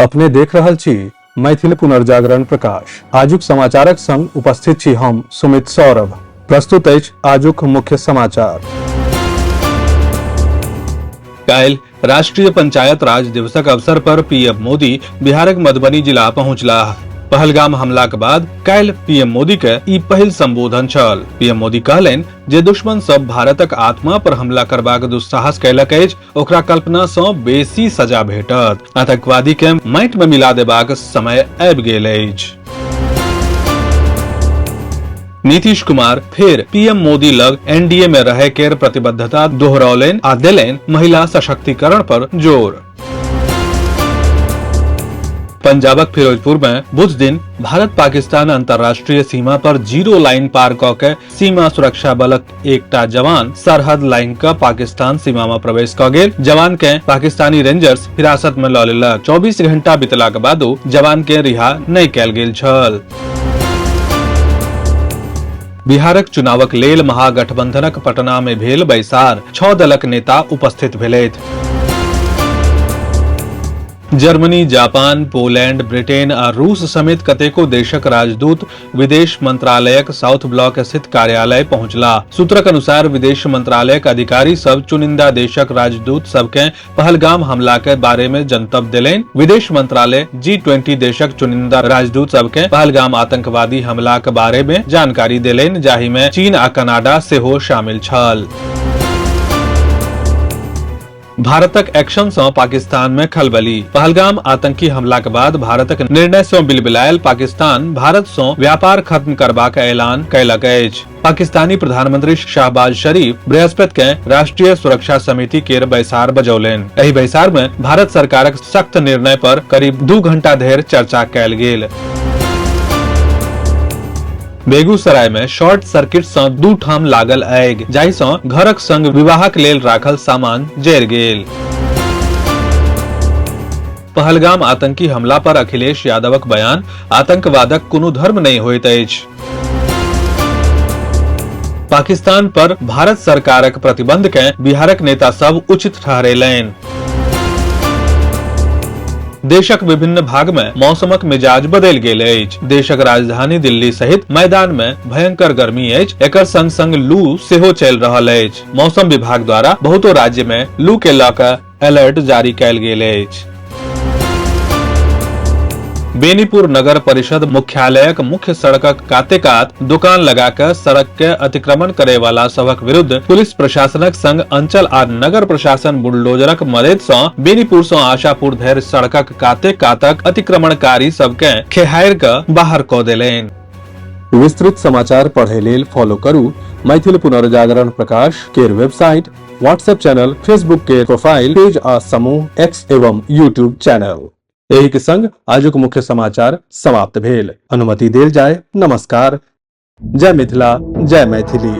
अपने देख रहल छी मैथिल पुनर्जागरण प्रकाश। आजुक समाचारक संग उपस्थित छी हम सुमित सौरभ। प्रस्तुत अछि आजुक मुख्य समाचार। काल्हि राष्ट्रीय पंचायत राज दिवसक अवसर पर पीएम मोदी बिहारक मधुबनी जिला पहुंचलाह। पहलगाम हमलाक बाद काल्हि पीएम मोदी के ई पहिल संबोधन छल। पीएम मोदी कहलनि जे दुश्मन सब भारतक आत्मा पर हमला करबाक दुस्साहस कयलक अछि, ओकरा कल्पना सँ बेसी सजा भेटत। आतंकवादी के माटि में मिला देबाक समय आबि गेल अछि। नीतीश कुमार फेर पीएम मोदी लग एनडीए में रहे केर प्रतिबद्धता दोहरौलनि आ देलनि महिला सशक्तिकरण पर जोर। पंजाबक फिरोजपुर में बुध दिन भारत पाकिस्तान अंतर्राष्ट्रीय सीमा पर जीरो लाइन पार क के सीमा सुरक्षा बलक एकटा जवान सरहद लाइन क पाकिस्तान सीमा में प्रवेश क गेल। जवान के पाकिस्तानी रेंजर्स हिरासत में ल लेलक। 24 घंटा बीतलाक बादो जवान के रिहा नहि कयल गेल छल। बिहारक चुनावक लेल महागठबंधनक पटना में भेल बैसार, 6 दलक नेता उपस्थित भेलथि। जर्मनी, जापान, पोलैंड, ब्रिटेन आ रूस समेत कतेको देशक राजदूत विदेश मंत्रालयक साउथ ब्लॉक स्थित कार्यालय पहुंचला। सूत्रक अनुसार विदेश मंत्रालयक अधिकारी सब चुनिंदा देशक राजदूत सबके पहलगाम हमला के बारे में जनतब देलनि। विदेश मंत्रालय G20 देशक चुनिंदा राजदूत सबके पहलगाम आतंकवादी हमला के बारे में जानकारी देलनि, जाहि में चीन आ कनाडा सेहो शामिल छल। भारतक एक्शन सँ पाकिस्तान में खलबली। पहलगाम आतंकी हमला के बाद भारतक निर्णय सँ बिलबिलायल पाकिस्तान भारत सँ व्यापार खत्म करबाक ऐलान कयलक अछि। पाकिस्तानी प्रधानमंत्री शाहबाज शरीफ बृहस्पति के राष्ट्रीय सुरक्षा समिति केर बैसार बजौलनि। एहि बैसार में भारत सरकारक सख्त निर्णय पर करीब 2 घंटा धरि चर्चा कयल गेल। बेगूसराय में शॉर्ट सर्किट सँ 2 ठाम लागल आगि, जाहि सँ घरक संग विवाहक लेल राखल सामान जरि गेल। पहलगाम आतंकी हमला पर अखिलेश यादवक बयान, आतंकवादक कोनो धर्म नहि होइत अछि। पाकिस्तान पर भारत सरकारक प्रतिबंध के बिहारक नेता सब उचित ठहरेलनि। देशक विभिन्न भाग में मौसमक मिजाज बदलि गेल अछि। देशक राजधानी दिल्ली सहित मैदान में भयंकर गर्मी अछि। एकर संग संग लू सेहो चलि रहल अछि। मौसम विभाग द्वारा बहुतो राज्य में लू के लऽ कऽ अलर्ट जारी कयल गेल अछि। बेनीपुर नगर परिषद मुख्यालयक मुख्य सड़कक काते कात दुकान लगा के सड़क के अतिक्रमण करे वाला सभक विरुद्ध पुलिस प्रशासनक संग अंचल आ नगर प्रशासन बुलडोजरक मदद सँ बेनीपुर सँ आशापुर धरि सड़कक काते कातक अतिक्रमणकारी सबके खेहारि के बाहर कऽ देलनि। विस्तृत समाचार पढ़े लेल फॉलो करू मैथिल पुनर्जागरण प्रकाश केर वेबसाइट, व्हाट्सएप चैनल, फेसबुक के प्रोफाइल पेज आ समूह एक्स एवं यूट्यूब चैनल। एहि के संग आजुक मुख्य समाचार समाप्त भेल। अनुमति देल जाय। नमस्कार। जय मिथिला, जय मैथिली।